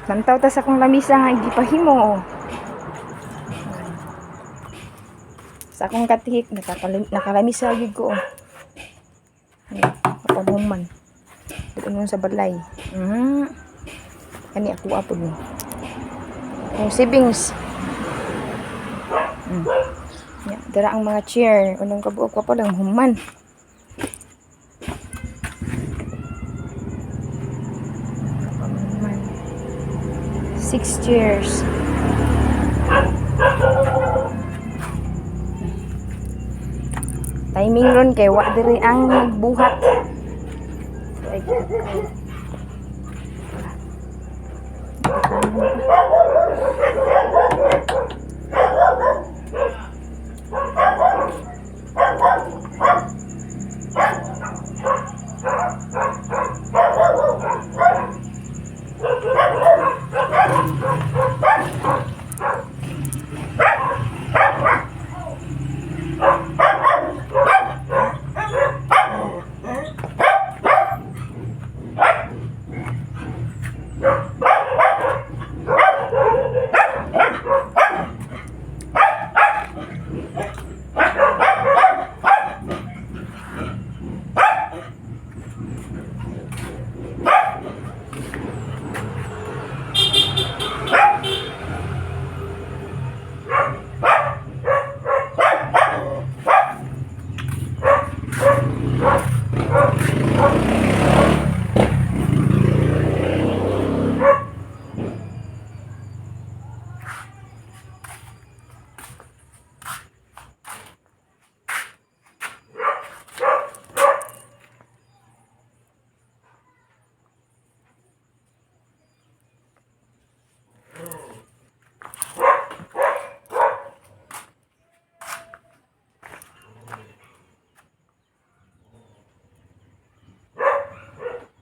Lantaw ta sa akong lamisa nga gipahimo. Sa akong katihik, nakalamisa gyud ko. Oh. Ay, kapamuman. Doon sa balay. Kani ako apod ni. Ang savings. Ya, dira ang mga chair. Unong kabuok pa lang human. Kapamuman. Six chairs. Timing ron kay wa diri ang nagbuhat. Ay,